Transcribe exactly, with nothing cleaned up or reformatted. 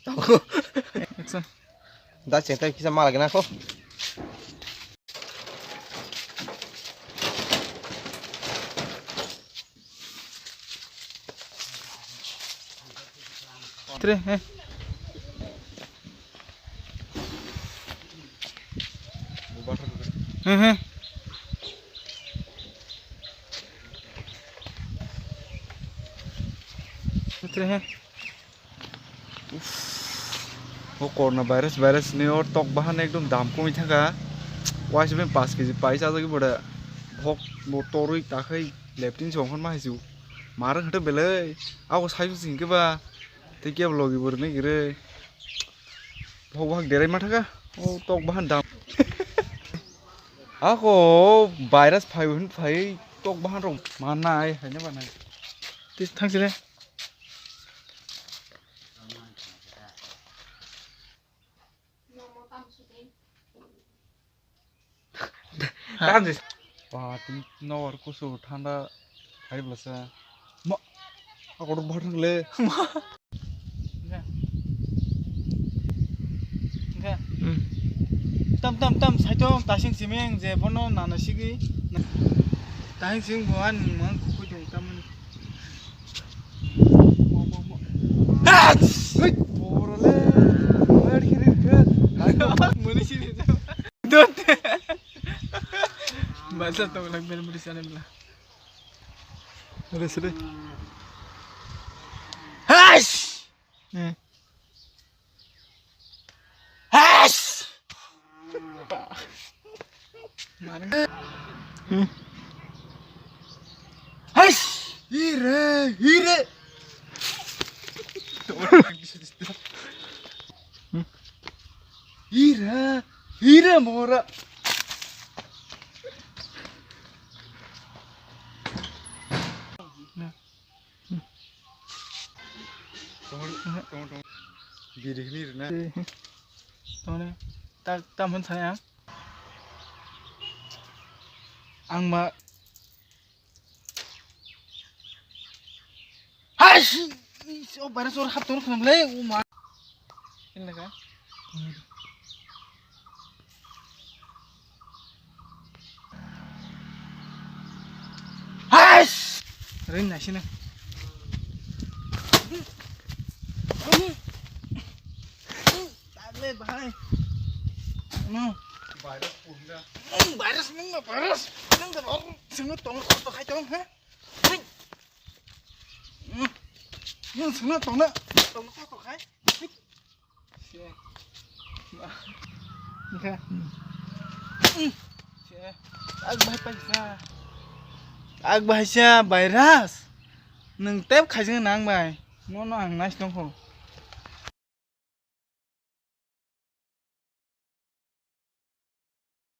Action. Da chengtai kisa mala gana ko. Tre, eh. He, he. Tre, he. Uff. O corona virus, virus ni o tok bahan ekdom dam komwi thangkha. Waisa ben paanch kg pai chajagwi bode. Hok bo torwi takhai leptin songkhon ma haisu. Mar hwthe belai. Ako saisu singkhe ba. Tei kebo logi bo rwgwi gire. Hok bahak derai ma thangkha. O tok bahan dam. Ako virus phai hwn phai tok bahan rok manai haino banai. Tis thang sile. Tamjis. Ba, tin nor kusu thanda hai blasa. Ma, ako rok bhar le. Tam, tam, tam, saitong, tasing simeng, je bono nana sigi. Tasing sing bo ani mang kukui tong tamani. Mo, mo, mo. Ah! Hei! Boro le. Wer kiri ke. Muni sini. Dot. Masa tong lang ben beri sana bela. Ada sedih. Hais! Eh. Hais! Hais! Hire, hire. Hire, hire mora. Biri hini rina. Tone, tak tam hwn saya. Ang ma. Hai! O virus or hap tong kham le, o ma. Ini ka? Hais! Rin na sini. Tagle bahai. No. Virus pun na. Virus nang virus. Nang virus. Sini tong kau tu khai tong ha. Nang sini tong na. Tong kau tu khai. Ag bahai paisa. Ag bahai sa virus. Nang tep khaijing nang bai. No no ang nais tong kho.